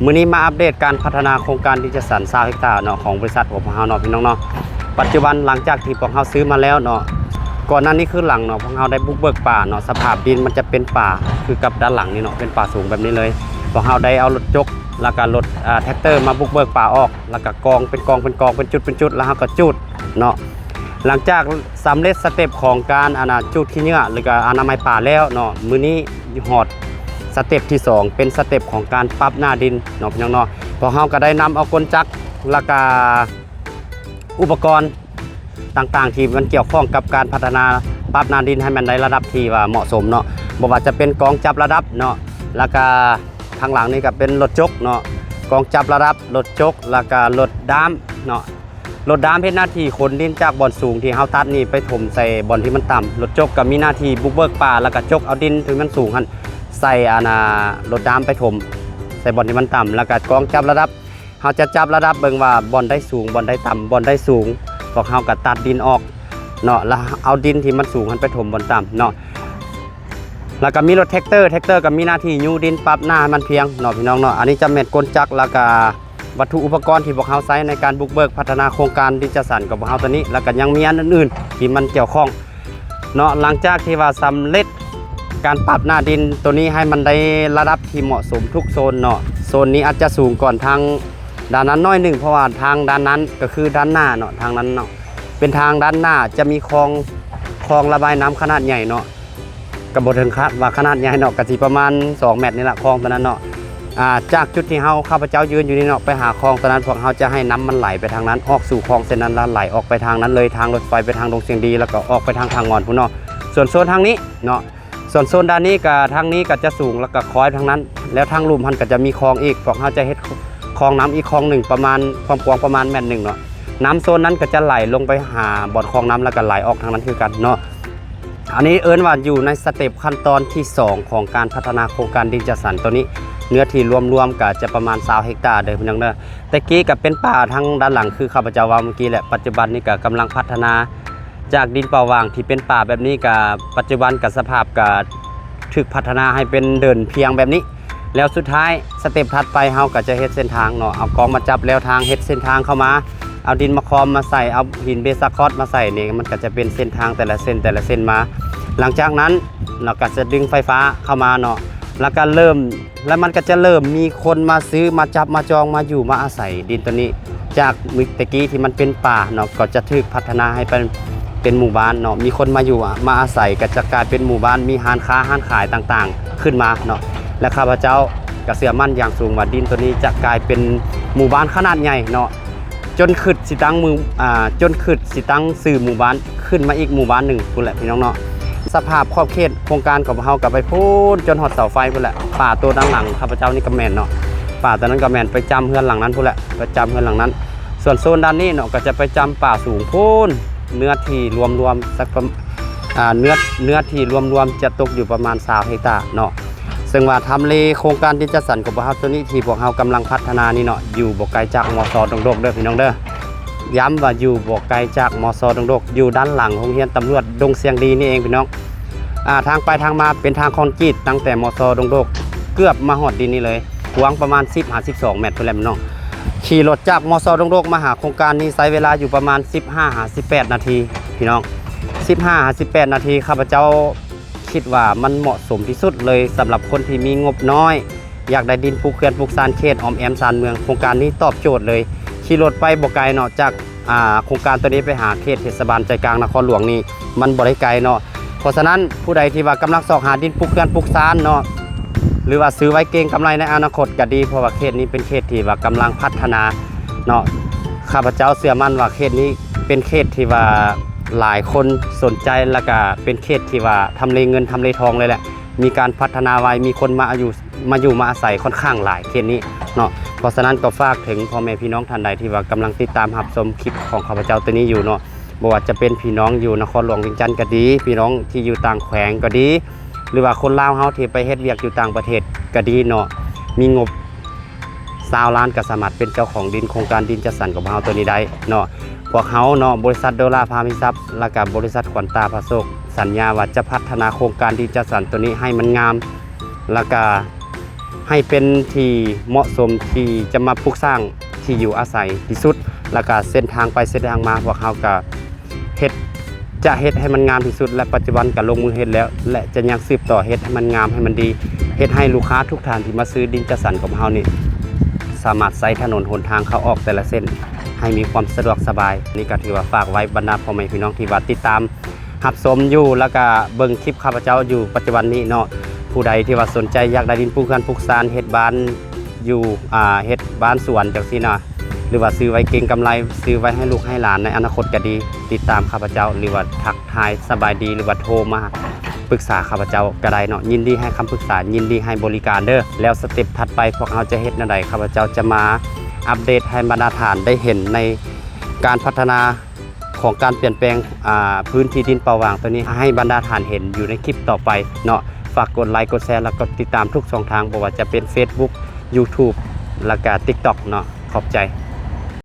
ມື້ນີ້ມາອັບເດດການພັດທະນາໂຄງການດິນຈັດສັນຊາວເຮັກຕາເນາະ ຂອງບໍລິສັດຂອງພວກເຮົາເນາະ ພີ່ນ້ອງເນາະ. ປັດຈຸບັນຫຼັງຈາກທີ່ພວກເຮົາຊື້ມາແລ້ວເນາະ ກ່ອນໜ້ານີ້ຄືຫຼັງເນາະ ພວກເຮົາໄດ້ບຸກເບີກປ່າເນາະ ສະພາບດິນມັນຈະເປັນປ່າຄືກັບດ້ານຫຼັງນີ້ເນາະ ເປັນປ່າສູງແບບນີ້ເລີຍ. ພວກເຮົາໄດ້ເອົາລົດຈົກ ແລ້ວກະລົດ ອ່າ ແທັກເຕີມາບຸກເບີກປ່າອອກ ແລ້ວກະກອງເປັນກອງເປັນກອງ ເປັນຈຸດເປັນຈຸດ ແລ້ວເຮົາກະຈູດເນາະ. ຫຼັງຈາກສຳເລັດສະເຕັບຂອງການ ອັນນ່າ ຈູດຂີ້ເຫຍື້ອ ຫຼືກະອະນາໄມປ່າແລ້ວເນາະ ມື້ນີ້ຮອດສະເຕັບທີສອງ ເປັນສະເຕັບຂອງການປັບໜ້າດິນເນາະ ພີ່ນ້ອງເນາະ. ພວກເຮົາກະໄດ້ນຳເອົາກົນຈັກ ແລ້ວກະອຸປະກອນຕ່າງໆ ທີ່ມັນກ່ຽວຂ້ອງກັບການພັດທະນາ ປັບໜ້າດິນໃຫ້ມັນໄດ້ລະດັບທີ່ວ່າເໝາະສົມເນາະ ບໍ່ວ່າຈະເປັນກອງຈັບລະດັບເນາະ ແລ້ວກະທາງຫຼັງນີ້ກະເປັນລົດຈົກເນາະ ກອງຈັບລະດັບ ລົດຈົກ ແລ້ວກະລົດດາມເນາະ. ລົດດາມເຮັດໜ້າທີ່ຂົນດິນຈາກບ່ອນສູງທີ່ເຮົາຕັດນີ້ໄປຖົມໃສ່ບ່ອນທີ່ມັນຕ່ຳ. ລົດຈົກກະມີໜ້າທີ່ບຸກເບີກປ່າ ແລ້ວກະຈົກເອົາດິນທີ່ມັນສູງຫັ້ນໃສ່ ອັນນ່າ ລົດດາມໄປຖົມໃສ່ບ່ອນທີ່ມັນຕ່ຳ ແລ້ວກະກອງຈັບລະດັບ ເຮົາຈະຈັບລະດັບເບິ່ງວ່າບ່ອນໃດສູງ ບ່ອນໃດຕ່ຳ ບ່ອນໃດສູງ ພວກເຮົາກະຕັດດິນອອກເນາະ ແລ້ວເອົາດິນທີ່ມັນສູງຫັ້ນໄປຖົມບ່ອນຕ່ຳເນາະ. ແລ້ວກະມີລົດແທັກເຕີ ແທັກເຕີກະມີໜ້າທີ່ຍູ້ດິນປັບໜ້າໃຫ້ມັນພຽງເນາະ ພີ່ນ້ອງເນາະ. ອັນນີ້ຈະແມ່ນກົນຈັກ ແລ້ວກະ ວັດຖຸອຸປະກອນທີ່ພວກເຮົາໃຊ້ໃນການບຸກເບີກພັດທະນາໂຄງການດິນຈັດສັນຂອງພວກເຮົາໂຕນີ້ ແລ້ວກະຍັງມີອັນອື່ນໆທີ່ມັນກ່ຽວຂ້ອງເນາະ. ຫຼັງຈາກທີ່ວ່າສຳເລັດການປັບໜ້າດິນໂຕນີ້ໃຫ້ມັນໄດ້ລະດັບທີ່ເໝາະສົມທຸກໂຊນເນາະ ໂຊນນີ້ອາດຈະສູງກ່ອນທາງດ້ານນັ້ນໜ້ອຍໜຶ່ງ ເພາະວ່າທາງດ້ານນັ້ນກະຄືດ້ານໜ້າເນາະ ທາງນັ້ນເນາະ ເປັນທາງດ້ານໜ້າ ຈະມີຄອງ ຄອງລະບາຍນ້ຳຂະໜາດໃຫຍ່ເນາະ ກະບໍ່ເຖິງຂະ ວ່າຂະໜາດໃຫຍ່ເນາະ ກະຊິປະມານສອງແມັດນີ້ລະ ຄອງໂຕນັ້ນເນາະ. ອາ ຈາກຈຸດທີ່ເຮົາ ຂ້າພະເຈົ້າຢືນຢູ່ນີ້ເນາະ ໄປຫາຄອງໂຕນັ້ນ ພວກເຮົາຈະໃຫ້ນ້ຳມັນໄຫຼໄປທາງນັ້ນ ອອກສູ່ຄອງເສັ້ນນັ້ນ ແລ້ວໄຫຼອອກໄປທາງນັ້ນເລີຍ ທາງລົດໄຟໄປທາງດົງຊຽງດີ ແລ້ວກະອອກໄປທາງທ່າງ່ອນພຸ້ນເນາະ. ສ່ວນໂຊນທາງນີ້ເນາະ ສ່ວນໂຊນດ້ານນີ້ກະ ທາງນີ້ກະຈະສູງ ແລ້ວກະຄ້ອຍໄປທາງນັ້ນ ແລ້ວທາງລຸ່ມຫັ້ນກະຈະມີຄອງອີກ ພວກເຮົາຈະເຮັດຄອງນ້ຳອີກຄອງໜຶ່ງ ປະມານ ຄວາມກວ້າງປະມານແມັດໜຶ່ງເນາະ. ນ້ຳໂຊນນັ້ນກະຈະໄຫຼລົງໄປຫາບ່ອນຄອງນ້ຳ ແລ້ວກະໄຫຼອອກທາງນັ້ນຄືກັນເນາະ. ອັນນີ້ເອີ້ນວ່າຢູ່ໃນສະເຕັບຂັ້ນຕອນທີສອງຂອງການພັດທະນາໂຄງການດິນຈັດສັນໂຕນີ້ ເນື້ອທີ່ລວມໆກະຈະປະມານຊາວເຮັກຕາເດີພີ່ນ້ອງເດີ. ແຕ່ກີ້ກະເປັນປ່າທາງດ້ານຫຼັງຄືຂ້າພະເຈົ້າເວົ້າມື້ກີ້ແຫຼະ ປັດຈຸບັນນີ້ກະກຳລັງພັດທະນາຈາກດິນເປົ່າຫວ່າງທີ່ເປັນປ່າແບບນີ້ ກະປັດຈຸບັນກະສະພາບກະຖືກພັດທະນາໃຫ້ເປັນເດີ່ນພຽງແບບນີ້. ແລ້ວສຸດທ້າຍສະເຕັບຖັດໄປເຮົາກະຈະເຮັດເສັ້ນທາງເນາະ ເອົາກອງມາຈັບແລວທາງ ເຮັດເສັ້ນທາງເຂົ້າມາ ເອົາດິນມາຄອມມາໃສ່ ເອົາຫີນເບຊາຄອດມາໃສ່ນີ້ ມັນກະຈະເປັນເສັ້ນທາງແຕ່ລະເສັ້ນ ແຕ່ລະເສັ້ນມາ. ຫຼັງຈາກນັ້ນເຮົາກະຈະດຶງໄຟຟ້າເຂົ້າມາເນາະ ແລ້ວກະເລີ່ມ ແລ້ວມັນກະຈະເລີ່ມມີຄົນມາຊື້ ມາຈັບມາຈອງ ມາຢູ່ມາອາໄສດິນໂຕນີ້ ຈາກແຕ່ກີ້ທີ່ມັນເປັນປ່າເນາະ ກະຈະຖືກພັດທະນາໃຫ້ເປັນ ເປັນໝູ່ບ້ານເນາະ ມີຄົນມາຢູ່ມາອາໄສ ກະຈະກາຍເປັນໝູ່ບ້ານ ມີຮ້ານຄ້າຮ້ານຂາຍຕ່າງໆຂຶ້ນມາເນາະ. ແລະ ຂ້າພະເຈົ້າກະເຊື່ອໝັ້ນຢ່າງສູງວ່າດິນໂຕນີ້ຈະກາຍເປັນໝູ່ບ້ານຂະໜາດໃຫຍ່ເນາະ ຈົນຄິດຊິຕັ້ງໝູ່ ອ່າ ຈົນຄິດຊິຕັ້ງຊື່ໝູ່ບ້ານຂຶ້ນມາອີກໝູ່ບ້ານໜຶ່ງພຸ້ນແຫຼະພີ່ນ້ອງເນາະ. ສະພາບຂອບເຂດໂຄງການຂອງພວກເຮົາກະໄປພຸ້ນຈົນຮອດເສົາໄຟພຸ້ນແຫຼະ. ປ່າໂຕດ້ານຫຼັງຂ້າພະເຈົ້ານີ້ກະແມ່ນເນາະ ປ່າໂຕນັ້ນກະແມ່ນໄປຈ້ຳເຮືອນຫຼັງນັ້ນພຸ້ນແຫຼະ ໄປຈ້ຳເຮືອນຫຼັງນັ້ນ. ສ່ວນໂຊນດ້ານນີ້ເນາະ ກະຈະໄປຈ້ຳປ່າສູງພຸ້ນ ເນື້ອທີ່ລວມໆ ສັກປະ ອ່າ ເນື້ອ ເນື້ອທີ່ລວມໆຈະຕົກຢູ່ປະມານຊາວເຮັກຕາເນາະ. ເຊິ່ງວ່າທຳເລໂຄງການດິນຈັດສັນຂອງພວກເຮົາໂຕນີ້ ທີ່ພວກເຮົາກຳລັງພັດທະນານີ້ເນາະ ຢູ່ບໍ່ໄກຈາກ ມຊ ດົງດົກເດີພີ່ນ້ອງເດີ. ຢ້ຳວ່າຢູ່ບໍ່ໄກຈາກ ມຊ ດົງດົກ ຢູ່ດ້ານຫຼັງໂຮງຮຽນຕຳຫຼວດດົງຊຽງດີນີ້ເອງພີ່ນ້ອງ. ອ່າ ທາງໄປທາງມາເປັນທາງຄອນກຣີດຕັ້ງແຕ່ ມຊ ດົງດົກ ເກືອບມາຮອດດິນນີ້ເລີຍ ກວ້າງປະມານສິບຫາສິບສອງແມັດພຸ້ນແຫຼະພີ່ນ້ອງ. ຂີ່ລົດຈາກ ມຊ ດົງດົກ ມາຫາໂຄງການນີ້ໃຊ້ເວລາຢູ່ປະມານສິບຫ້າຫາສິບແປດນາທີພີ່ນ້ອງ ສິບຫ້າຫາສິບແປດນາທີ. ຂ້າພະເຈົ້າຄິດວ່າມັນເໝາະສົມທີ່ສຸດເລີຍ ສຳລັບຄົນທີ່ມີງົບນ້ອຍ ຢາກໄດ້ດິນປູກເຮືອນປູກຊານເຂດອ້ອມແອ້ມຊານເມືອງ ໂຄງການນີ້ຕອບໂຈດເລີຍ. ຂີ່ລົດໄປບໍ່ໄກເນາະ ຈາກ ອ່າ ໂຄງການໂຕນີ້ໄປຫາເຂດເທດສະບານໃຈກາງນະຄອນຫຼວງນີ້ ມັນບໍ່ໄດ້ໄກເນາະ. ເພາະສະນັ້ນ ຜູ້ໃດທີ່ວ່າກຳລັງຊອກຫາດິນປູກເຮືອນປູກຊານເນາະ ຫຼືວ່າຊື້ໄວ້ເກັງກຳໄລໃນອະນາຄົດກະດີ ເພາະວ່າເຂດນີ້ເປັນເຂດທີ່ວ່າກຳລັງພັດທະນາເນາະ. ຂ້າພະເຈົ້າເຊື່ອໝັ້ນວ່າເຂດນີ້ເປັນເຂດທີ່ວ່າຫຼາຍຄົນສົນໃຈ ແລ້ວກະເປັນເຂດທີ່ວ່າທຳເລເງິນທຳເລທອງເລີຍແຫຼະ ມີການພັດທະນາໄວ ມີຄົນມາອາ ມາຢູ່ມາອາໄສຂ້ອນຂ້າງຫຼາຍເຂດນີ້ເນາະ. ເພາະສະນັ້ນກໍຝາກເຖິງພໍ່ແມ່ພີ່ນ້ອງທ່ານໃດທີ່ວ່າກຳລັງຕິດຕາມຮັບຊົມຄລິບຂອງຂ້າພະເຈົ້າໂຕນີ້ຢູ່ເນາະ ບໍ່ວ່າຈະເປັນພີ່ນ້ອງຢູ່ນະຄອນຫຼວງວຽງຈັນກະດີ ພີ່ນ້ອງທີ່ຢູ່ຕ່າງແຂວງກະດີ ຫຼືວ່າຄົນລາວເຮົາທີ່ໄປເຮັດວຽກຢູ່ຕ່າງປະເທດກະດີເນາະ ມີງົບຊາວລ້ານກະສາມາດເປັນເຈົ້າຂອງດິນ ໂຄງການດິນຈັດສັນຂອງພວກເຮົາໂຕນີ້ໄດ້ເນາະ. ພວກເຮົາເນາະ ບໍລິສັດໂດລາພາມີຊັບ ແລ້ວກະບໍລິສັດຂວັນຕາພາໂຊກ ສັນຍາວ່າຈະພັດທະນາໂຄງການດິນຈັດສັນໂຕນີ້ໃຫ້ມັນງາມ ແລ້ວກະ ໃຫ້ເປັນທີ່ເໝາະສົມທີ່ຈະມາປຸກສ້າງທີ່ຢູ່ອາໄສທີ່ສຸດ ແລ້ວກະເສັ້ນທາງໄປເສັ້ນທາງມາ ພວກເຮົາກະເຮັດ ຈະເຮັດໃຫ້ມັນງາມທີ່ສຸດ ແລະ ປັດຈຸບັນກະລົງມືເຮັດແລ້ວ ແລະ ຈະຍັງສືບຕໍ່ເຮັດໃຫ້ມັນງາມ ໃຫ້ມັນດີ ເຮັດໃຫ້ລູກຄ້າທຸກທ່ານທີ່ມາຊື້ດິນຈັດສັນຂອງເຮົານີ້ ສາມາດໃຊ້ຖະໜົນຫົນທາງເຂົ້າອອກແຕ່ລະເສັ້ນໃຫ້ມີຄວາມສະດວກສະບາຍ. ນີ້ກະຖືວ່າຝາກໄວ້ບັນດາພໍ່ແມ່ພີ່ນ້ອງທີ່ວ່າຕິດຕາມ ຮັບຊົມຢູ່ ແລ້ວກະເບິ່ງຄລິບຂ້າພະເຈົ້າຢູ່ປັດຈຸບັນນີ້ເນາະ, ຜູ້ໃດທີ່ວ່າສົນໃຈຢາກໄດ້ດິນປູກເຮືອນປູກຊານ ເຮັດບ້ານຢູ່ ອ່າ ເຮັດບ້ານສວນຈັ່ງຊີ້ນະ ຫຼືວ່າຊື້ໄວ້ເກັງກຳໄລ ຊື້ໄວ້ໃຫ້ລູກໃຫ້ຫຼານໃນອະນາຄົດກະດີ, ຕິດຕາມຂ້າພະເຈົ້າ ຫຼືວ່າທັກທາຍສະບາຍດີ ຫຼືວ່າໂທມາປຶກສາຂ້າພະເຈົ້າກະໄດ້ເນາະ. ຍິນດີໃຫ້ຄຳປຶກສາ ຍິນດີໃຫ້ບໍລິການເດີ້. ແລ້ວສະເຕັບຖັດໄປພວກເຮົາຈະເຮັດແນວໃດ ຂ້າພະເຈົ້າຈະມາອັບເດດໃຫ້ບັນດາທ່ານໄດ້ເຫັນໃນການພັດທະນາ ຂອງການປ່ຽນແປງ ອ່າ ພື້ນທີ່ດິນເປົ່າຫວ່າງໂຕນີ້ ໃຫ້ບັນດາທ່ານເຫັນຢູ່ໃນຄລິບຕໍ່ໄປເນາະ. ຝາກກົດໄລ ກົດແຊ ແລະ ກົດຕິດຕາມທຸກຊ່ອງທາງ ບໍ່ວ່າຈະເປັນ Facebook YouTube ແລະກະ TikTok ເນາະ. ຂອບໃຈ.